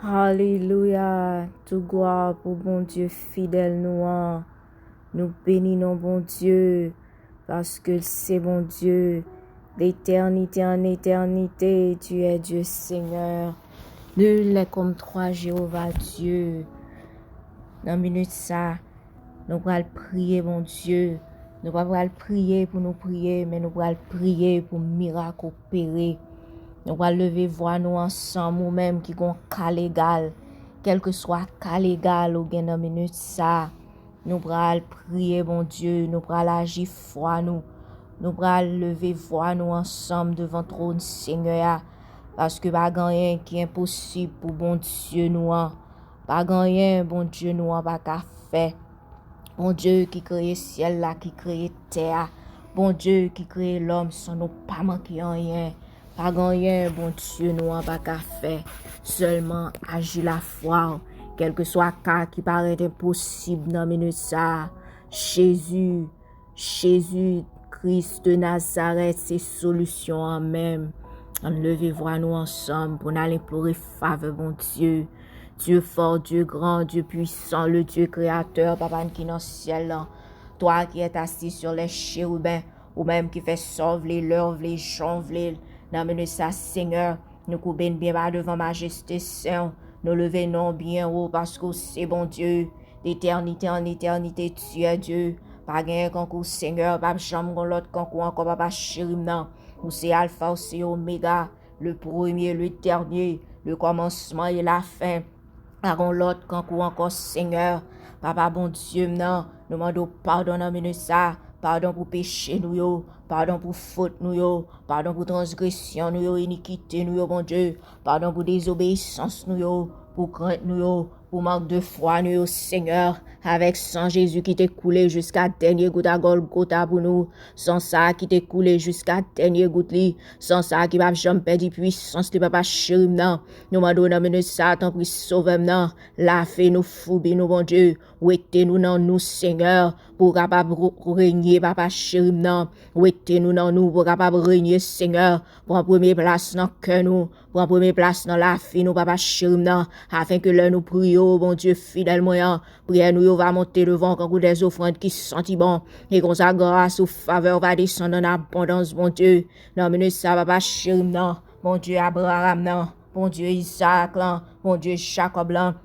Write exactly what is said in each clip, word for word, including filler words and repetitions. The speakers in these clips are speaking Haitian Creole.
Alelouya! Tout glwa pou Bondye fidèl nou an. Nou beni non Bondye, paske l se Bondye. D'éternité en éternité, tu es Dieu Seigneur. Nul n'est comme toi, Jéhovah Dieu. Nan minit sa, nou pral priye Bondye. Nou pa pral priye pou nou priye, men nou pral priye pou mirak opere. Nou pral leve vwa nou ansanm, ou menm ki gon ka legal, kèlkeswa ka legal ou gen nan minit sa. Nou pral priye Bondye, nou pral aji fwa nou. Nou pral leve vwa nou ansanm devan twòn Senyè a, paske pa gen anyen ki enposib pou Bondye nou an. Pa gen anyen Bondye nou an pa ka fè. Bondye ki kreye syèl la, ki kreye tè a. Bondye ki kreye lòm san nou pa manke anyen. Pa gen anyen Bondye nou an pa ka fè. Sèlman aji lafwa w. Kèlkeswa ka ki parèt enposib nan minit sa a, Jezi, Jezi Kris de Nazarèt, se solisyon an menm. Ann leve vwa nou ansanm pou n al enplore favè Bondye. Dieu fort, Dieu grand, Dieu puissant, le Dieu créateur, Papa n ki nan syèl lan. Toi qui es assis sur les chérubins, ou menm ki fè sa w vle, lè w vle, jan w vle. Nan minit sa, Senyè, nou koube n byen ba devan majeste sen w. Nou leve non w byen wo, paske w se Bondye. D'éternité en éternité, tu es Dieu. Pa genyen kankou w, Senyè, p ap janm gon lòt kankou w ankò, Papa cheri m nan. Ou se Alfa, ou se Omega, le premier, le dernier, le commencement et la fin. Pa gon lòt kankou w ankò, Senyè. Papa Bondye m nan, nou mande w padon nan minit sa. Padon pou peche nou yo, padon pou fot nou yo, padon pou transgresyon nou yo, inikite nou yo, Bondye. Padon pou dezobeyisans nou yo, pou krent nou yo, pou mank de fwa nou yo, Senyè. Avèk san Jezi ki te koule jiska dènye gout a Gòlgota pou nou, san sa a ki te koule jiska dènye gout li, san sa a ki p ap janm pèdi pwisans li, Papa cheri m nan. Nou mande w nan minit sa a, tanpri, Sovè m nan, lave nou, foubi nou, Bondye. Wete nou nan nou, Senyè, pou w kapab r-, renye, Papa cheri m nan. Wete nou nan nou, pou w kapab renye, Senyè. Pran premye plas nan kè nou, pran premye plas nan lavi nou, Papa cheri m nan, afenke lè nou priye w, Bondye fidèl mwen an, priyè nou yo va monte devan w kankou dè zofrann ki santi bon. E konsa, gras ou, favè w va desann an abondans, Bondye. Nan minit sa, Papa cheri m nan, Bondye Abraram nan, Bondye Izaak lan, Bondye Jakòb lan,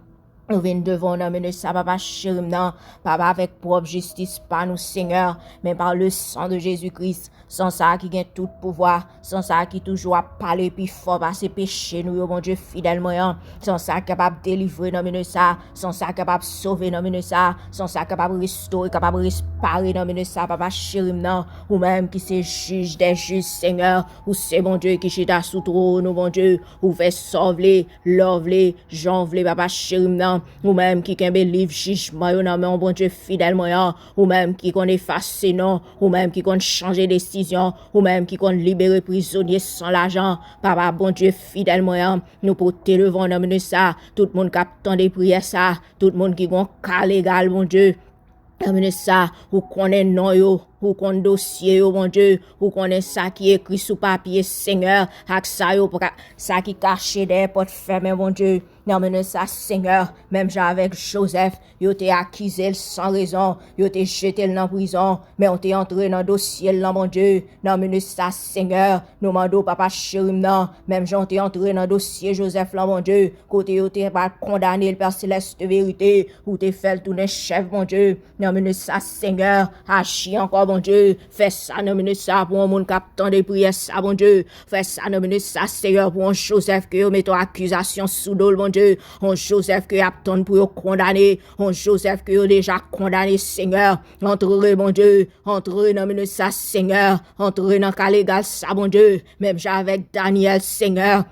nou vin devan w nan minit sa, Papa cheri m nan. Papa, avèk pwòp jistis pa nou, Senyè, men pa le san de Jezi Kris, san sa a ki gen tout pouvwa, san sa a ki toujou ap pale pi fò pase peche nou yo, Bondye fidèl mwen an, san sa a ki kapab delivre nan minit sa, san sa a ki kapab sove nan minit sa, san sa a ki kapab restore, kapab repare nan minit sa, Papa cheri m nan, ou menm ki se jij dè jij, Senyè, ou se Bondye ki chita sou twòn ou, Bondye, ou fè sa w vle, lè w vle, jan w vle, Papa cheri m nan. Ou menm ki kenbe liv jijman yo nan men w, Bondye fidèl mwen an. Ou menm ki konn efase non. Ou menm ki konn chanje desizyon. Ou menm ki konn libere prizonye san lajan. Papa Bondye fidèl mwen an, nou pote devan w nan minit sa, tout moun k ap tande priyè sa, tout moun ki gon ka legal, Bondye. Nan minit sa, ou konnen non yo, ou konn dosye yo, Bondye, ou konnen sa ki ekri sou papye, Senyè, ak sa yo pra-, sa ki kache dèyè pòt fèmen, Bondye. Nan minit sa, Senyè, menm jan avèk Jozèf, yo te akize l san rezon, yo te jete l nan prizon, men w te antre nan dosye l lan, Bondye. Nan minit sa, Senyè, nou mande w, Papa cheri m nan, menm jan w te antre nan dosye Jozèf lan, Bondye, kote yo te pral kondane l, Pè Selès de verite, ou te fè l tounen chèf, Bondye. Nan minit sa, Senyè, aji ankò, Bondye. Fè sa nan minit sa pou yon moun k ap tande priyè sa, Bondye. Fè sa nan minit sa, Senyè, pou yon Jozèf ke yo mete yon akizasyon sou do l, Bondye. Yon Jozèf ke y ap tann pou yo kondane. Yon Jozèf ke yo deja kondane, Senyè. Antre, Bondye. Antre nan minit sa, Senyè. Antre nan ka legal sa, Bondye. Menm jan avèk Danyèl, Senyè.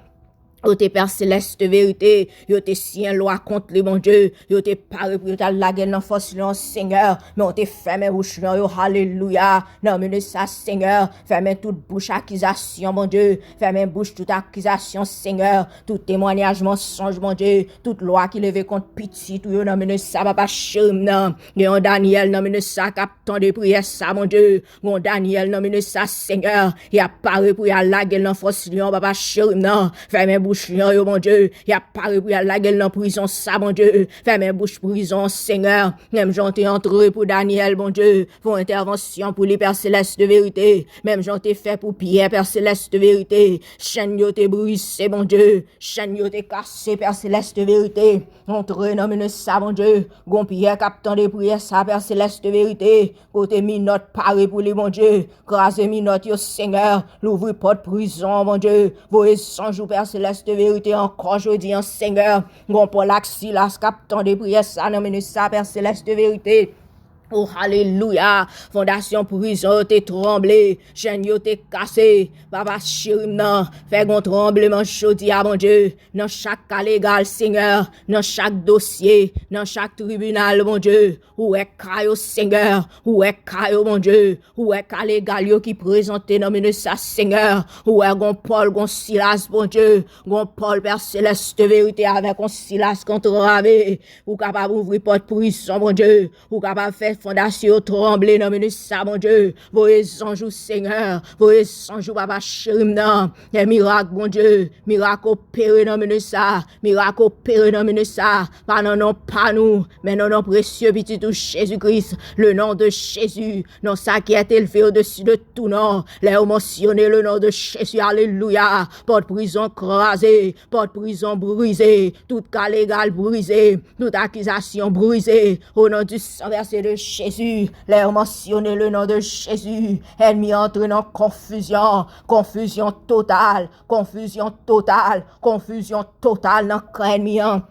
Yo te, Pè Selès de verite, yo te siyen lwa kont li, Bondye. Yo te pare pou yo t al lage l nan fòs lyon, Senyè. Men w te fèmen bouch lyon yo, alelouya. Nan minit sa, Senyè, fèmen tout bouch akizasyon, Bondye. Fèmen bouch tout akizasyon, Senyè. Tout temwanyaj mansonj, Bondye. Tout lwa ki leve kont pitit ou yo nan minit sa, Papa cheri m nan. Gen yon Danyèl nan minit sa k ap tande priyè sa, Bondye. Gon Danyèl nan minit sa, Senyè, y ap pare pou y al lage l nan fòs lyon, Papa cheri m nan. Fèmen bouch bouch lion yo, Bondye. Y ap pare pou y al lage l nan prizon sa, Bondye. Fèmen bouch prizon an, Senyè. Menm jan w te antre pou Daniel, Bondye. Fè yon entèvansyon pou li, Pè Selès de verite. Menm jan w te fè pou Pyè, Pè Selès de verite. Chenn yo te brize, Bondye. Chenn yo te kase, Pè Selès de verite. Antre nan minit sa, Bondye. Gon Pyè k ap tande priyè sa, Pè Selès de verite. Kote minòt pare pou li, Bondye. Kraze minòt yo, Senyè. Louvri pòt prizon an, Bondye. Voye zanj ou, Pè Selès de verite, ankò jodi an, Senyè. Gon Pòl ak Silas k ap tande priyè sa nan minit sa, Pè Selès de verite. O, alelouya! Fondasyon prizon yo te tranble, chenn yo te kase. Papa cheri m nan, fè gon tranbleman jodi a, Bondye, nan chak ka legal, Senyè, nan chak dosye, nan chak tribinal, Bondye. Ou wè ka yo, Senyè, ou wè ka yo, Bondye. Ou wè ka legal yo ki prezante nan minit sa, Senyè. Ou wè gon Pòl, gon Silas, Bondye. Gon Pòl, Pè Selès de verite, avèk yon Silas k antrave. Ou kapab ouvri pòt prizon, Bondye. Ou kapab fè fondasyon yo tranble nan minit sa, Bondye. Voye zanj ou, Senyè. Voye zanj ou, Papa cheri m nan. Fè mirak, Bondye. Mirak opere nan minit sa. Mirak opere nan minit sa. Pa nan non pa nou, men nan non presye Pitit ou, Jezi Kris. Le nom de Jésus. Non sa ki est élevé au-dessus de tout nom. Lè yo mansyone le nom de Jésus, alelouya. Pòt prizon kraze. Pòt prizon brize. Tout ka legal brize. Tout akizasyon brize. Au nom du sang versé de Jésus. Lè yo mansyone le nom de Jésus, ènmi an antre nan konfizyon. Konfizyon total. Konfizyon total. Konfizyon total nan kan ènmi an.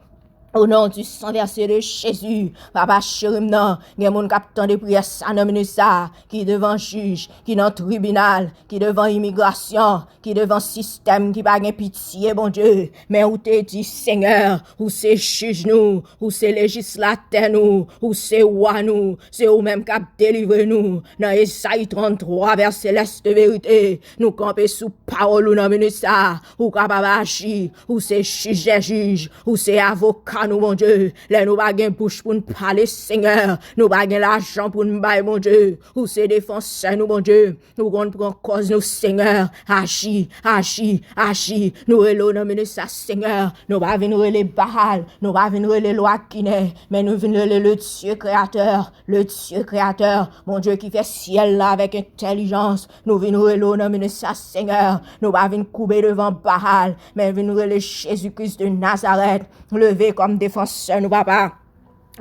Au nom du sang versé de Jésus, Papa cheri m nan, gen moun k ap tande priyè sa nan minit sa, ki devan jij, ki nan tribinal, ki devan imigrasyon, ki devan sistèm ki pa gen pitye, Bondye. Men ou te di, Senyè, ou se jij nou, ou se lejislatè nou, ou se wa nou, se ou menm k ap delivre nou. Nan Ezayi tranntwa, vèsè lès de verite, nou kanpe sou pawòl ou nan minit sa. Ou kapab aji, ou se jij dè jij, ou se avoka nou, Bondye. Lè nou pa gen bouch pou n pale, Senyè, nou pa gen lajan pou n bay, Bondye. Ou se defansè nou, Bondye. Ou konn pran kòz nou, Senyè. Aji, aji, aji. Nou rele w nan minit sa, Senyè. Nou pa vin rele Baal, nou pa vin rele lwa Ginen, men nou vin rele le Dieu créateur, le Dieu créateur, Bondye ki fè syèl la avèk entèlijans. Nou vin rele w nan minit sa, Senyè. Nou pa vin koube devan Baal, men vin rele Jezi Kris de Nazarèt. Leve kòm defansè nou, Papa.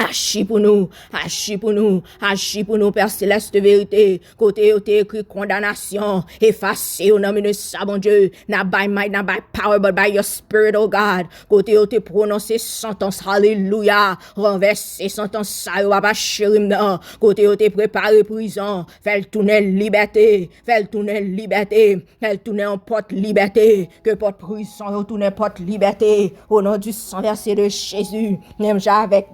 Aji pou nou, aji pou nou, aji pou nou, Pè Selès de verite. Kote yo te ekri kondanasyon, efase yo nan minit sa, Bondye. Not by might, not by power, but by your spirit, oh God. Kote yo te pwononse santans, alelouya. Ranvèse santans sa yo, Papa cheri m nan. Kote yo te prepare prizon, fè l tounen libète, fè l tounen libète. Kè l tounen yon pòt libète. Ke pòt prizon yo tounen pòt libète. O non di san vèse de Jezi. Menm jan avèk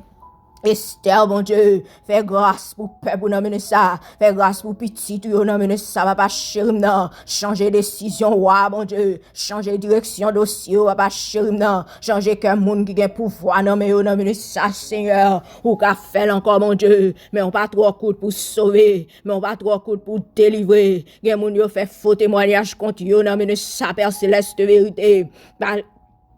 Estè, Bondye, fè gras pou pèp ou nan minit sa. Fè gras pou pitit ou yo nan minit sa, Papa cheri m nan. Chanje desizyon wa, Bondye. Chanje direksyon dosye yo, Papa cheri m nan. Chanje kè moun ki gen pouvwa nan men yo nan minit sa, Senyè. Ou ka fè l ankò, Bondye. Men ou pa twò kout pou sove. Men ou pa twò kout pou delivre. Gen moun yo fè fo temwayaj kont yo nan minit sa, Pè Selès de verite. Pa-,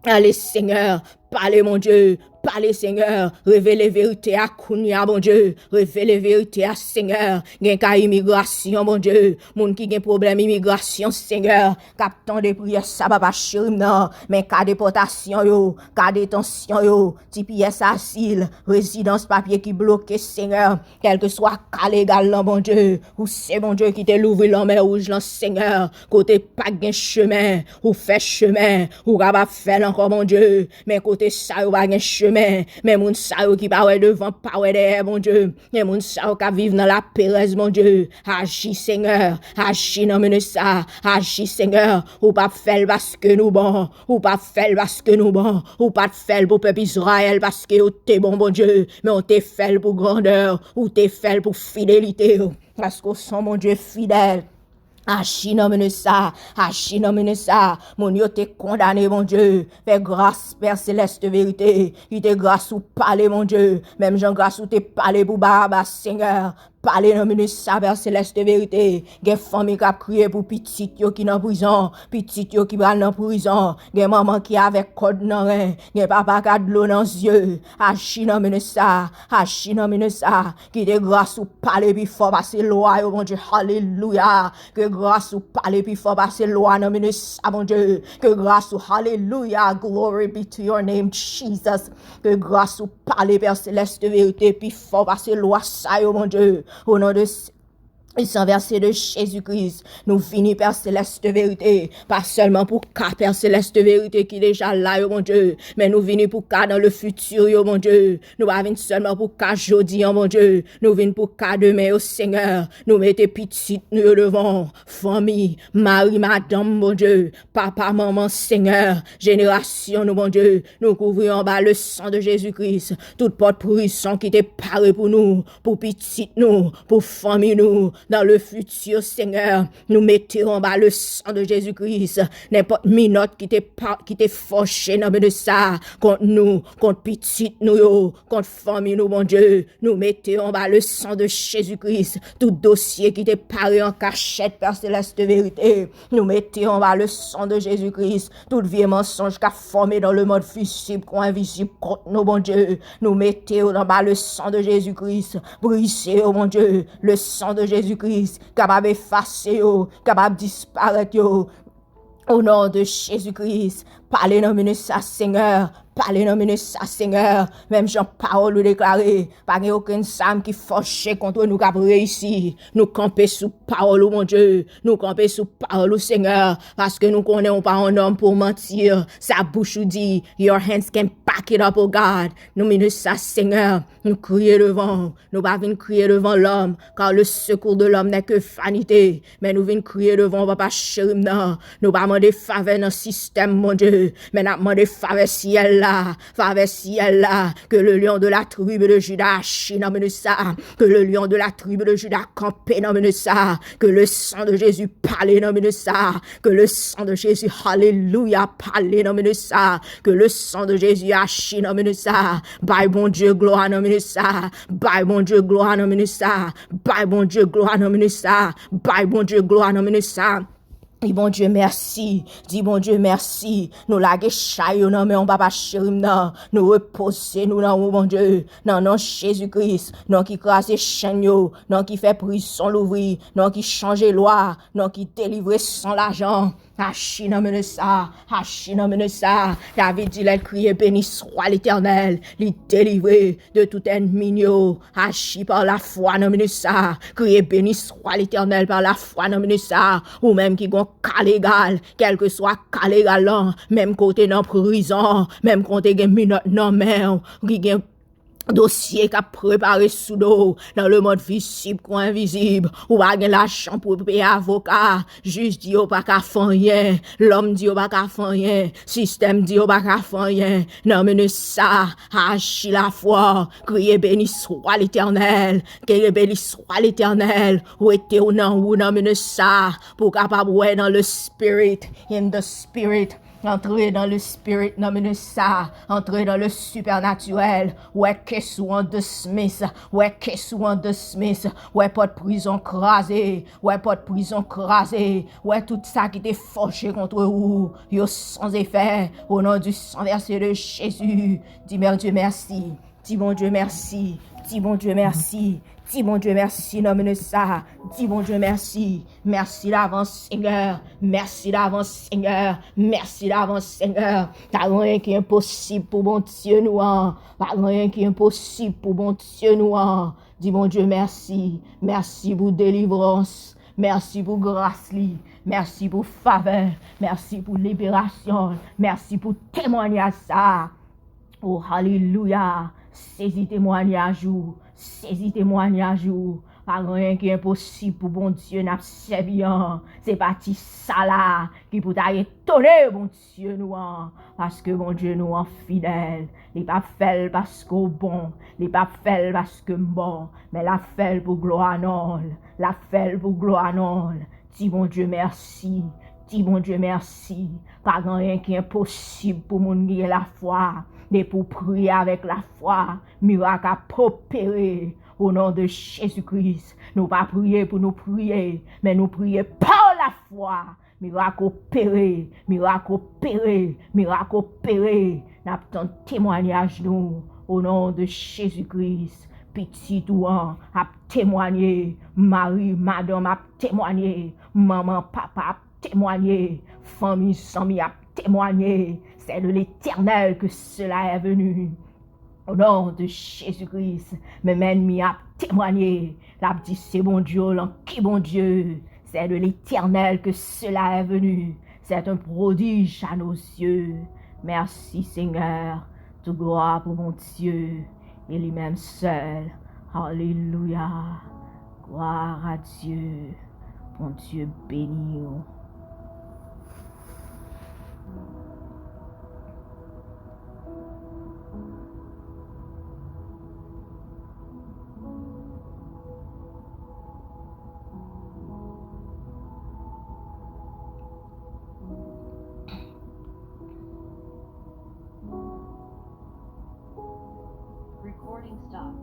ale, Senyè, pale, Bondye, pale, Senyè, revele verite a kounye a, Bondye, revele verite a, Senyè. Gen ka imigrasyon, Bondye, moun ki gen pwoblèm imigrasyon, Senyè, k ap tande priyè sa, Papa cheri m nan, men ka depòtasyon yo, ka detansyon yo, ti pyès azil, rezidans papye ki bloke, Senyè. Kèlkeswa ka legal lan, Bondye, ou se Bondye ki te louvri lanmè wouj lan, Senyè. Kote pa t gen chemen, ou fè chemen, ou kapab fè l ankò, Bondye. Men kote sa yo pa gen chemen, men moun sa yo ki pa wè devan, pa wè dèyè, Bondye. Men moun sa yo k ap viv nan laperèz, Bondye. Aji, Senyè, aji nan minit sa, aji, Senyè. Ou p ap fè l paske nou bon, ou p ap fè l paske nou bon, ou pa t fè l pou pèp Izrayèl paske yo te bon, Bondye, men ou te fè l pou grandè, ou te fè l pou fidelite w, paske w se yon Bondye fidèl. Aji nan minit sa, aji nan minit sa. Moun yo te kondane, Bondye. Fè gras, Pè Selès de verite. Kite gras ou pale, Bondye. Menm jan gras ou te pale pou Barabas, Senyè. Pale nan minit sa, Pè Selès de verite. Gen fanmi k ap kriye pou pitit yo ki nan prizon, pitit yo ki pral nan prizon. Gen manman ki avèk kòd nan ren, gen papa k a dlo nan zye. Aji nan minit sa, aji nan minit sa. Kite gras ou pale pi fò pase lwa yo, Bondye. Alelouya. Ke gras ou pale pi fò pase lwa nan minit sa, Bondye. Ke gras ou, alelouya. Glory be to your name, Jesus. Ke gras ou pale, Pè Selès de verite, pi fò pase lwa sa yo, Bondye. O non de s- e san vèse de Jezi Kris, nou vini, Pè Selès de verite, pa sèlman pou ka, Pè Selès de verite, ki deja la yo, Bondye, men nou vini pou ka dans le futur yo, Bondye. Nou pa vin sèlman pou ka jodi an, Bondye. Nou vin pou ka demen yo, Senyè. Nou mete pitit nou yo devan, fanmi, mari, madanm, Bondye, papa, manman, Senyè, jenerasyon nou, Bondye, nou kouvri anba le san de Jezi Kris. Tout pòt prizon ki te pare pou nou, pou pitit nou, pou fanmi nou, dans le futur, Senyè, nou mete yo anba le san de Jezi Kris. Nenpòt minòt ki te pa, ki te fòche nan minit sa kont nou, kont pitit nou yo, kont fanmi nou, Bondye, nou mete yo anba le san de Jezi Kris. Tout dosye ki te pare an kachèt, Pè Selès de verite, nou mete yo anba le san de Jezi Kris. Tout vye mansonj k ap fòme dans le monde visible kon envizib kont nou, Bondye, nou mete yo anba le san de Jezi Kris. Brize yo, Bondye, le san de Jezi Kris kapab efase yo, kapab disparèt yo. O non de Jezi Kris, pale nan minit sa, Senyè. Pale nan minit sa, Senyè. Menm jan pawòl ou deklare, pa gen okenn zam ki fòche kont nou k ap reyisi. Nou kanpe sou pawòl ou, Bondye. Nou kanpe sou pawòl ou, Senyè. Paske nou konnen ou pa yon nonm pou w manti. Sa bouch ou di, your hands can back it up, oh God. Nan minit sa, Senyè, nou kriye devan w. Nou pa vin kriye devan lòm, car le secours de l'homme n'est que vanité. Men nou vin kriye devan w, Papa cheri m nan. Nou pa mande favè nan sistèm, Bondye, men n ap mande favè syèl la, favè syèl la. Ke le lion de la tribu de Juda aji nan minit sa. Ke le lion de la tribu de Juda kanpe nan minit sa. Ke le san de Jezi pale nan minit sa. Ke le san de Jezi, alelouya, pale nan minit sa. Ke le san de Jezi aji nan minit sa. Bay Bondye glwa nan minit sa. Bay Bondye glwa nan minit sa. Bay Bondye glwa nan minit sa. Bay Bondye glwa nan minit sa. Di Bondye mèsi. Di Bondye mèsi. Nou lage chay yo nan men w, Papa cheri m nan. Nou repoze nou nan ou, Bondye. Nan non Jezi Kris. Non ki kraze chenn yo. Non ki fè prizon louvri. Non ki chanje lwa. Non ki delivre san lajan. Aji nan minit sa, aji nan minit sa. David di lè l kriye, béni soit l'Éternel, li delivre de tout ènmi yo. Aji pa lafwa nan minit sa. Kriye, béni soit l'Éternel pa lafwa nan minit sa. Ou menm ki gon ka legal, kèlkeswa ka legal lan, menm kote nan prizon, menm kote gen minòt nan men w, ki gen dosye k ap prepare sou do w nan lemonn vizib kon envizib. Ou pa gen lajan pou w peye avoka. Jij di yo pa ka fè anyen. Lòm di yo pa ka fè anyen. Sistèm di yo pa ka fè anyen. Nan minit sa, aji lafwa. Kriye, béni soit l'Éternel. Kriye, béni soit l'Éternel. Rete w nan ou nan minit sa. Pou w kapab wè nan le spirit. In the spirit. Antre dans le spirit nan minit sa. Antre dans le supernatural. Wè kes ou an dismiss. Wè kes ou an dismiss. Wè pòt prizon kraze. Wè pòt prizon kraze. Wè tout sa ki te fòche kont ou. Yo sans efè. Au nom du sang versé de Jésus. Di Bondye mèsi. Di Bondye mèsi. Di Bondye mèsi. Di Bondye mèsi nan minit sa. Di Bondye mèsi. Mèsi davans, Senyè. Mèsi davans, Senyè. Mèsi davans, Senyè. Pa gen anyen ki enposib pou Bondye nou an. Pa gen anyen ki enposib pou Bondye nou an. Di Bondye mèsi. Mèsi pou delivrans. Mèsi pou gras li. Mèsi pou favè. Mèsi pou liberasyon. Mèsi pou temwanyaj sa. Oh, alelouya. Sezi temwanyaj ou. Sezi temwanyaj ou. Pa gen anyen ki enposib pou Bondye n ap sèvi an. Se pa ti sa la ki pou ta etone Bondye nou an. Paske Bondye nou an fidèl. Li p ap fè l paske w bon. Li p ap fè l paske m bon. Men l ap fè l pou glwa non l. L ap fè l pou glwa non l. Di Bondye mèsi. Di Bondye mèsi. Pa gen anyen ki enposib pou moun ki gen lafwa. Depi w priye avèk lafwa, mirak ap opere. O non de Jezi Kris, nou pa priye pou nou priye, men nou priye pa lafwa. Mirak opere, mirak opere, mirak opere. N ap tann temwanyaj nou. O non de Jezi Kris, pitit ou an ap temwanye, mari, madanm ap temwanye, manman, papa ap temwanye, fanmi, zanmi ap temwanye. C'est de l'Éternel que cela est venu. O non de Jezi Kris, menm ènmi ap temwanye, l ap di se Bondye w lan ki Bondye. C'est de l'Éternel que cela est venu. C'est un prodige à nos yeux. Merci Seigneur. Tout gloire pour mon Dieu et lui-même seul. Alléluia. Gloire à Dieu. Bondye beni w. Recording stopped.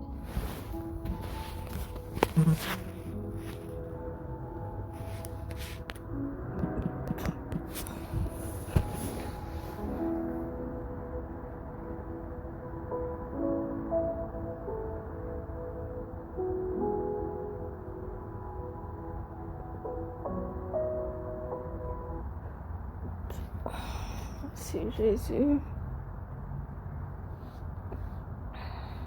Merci Jésus.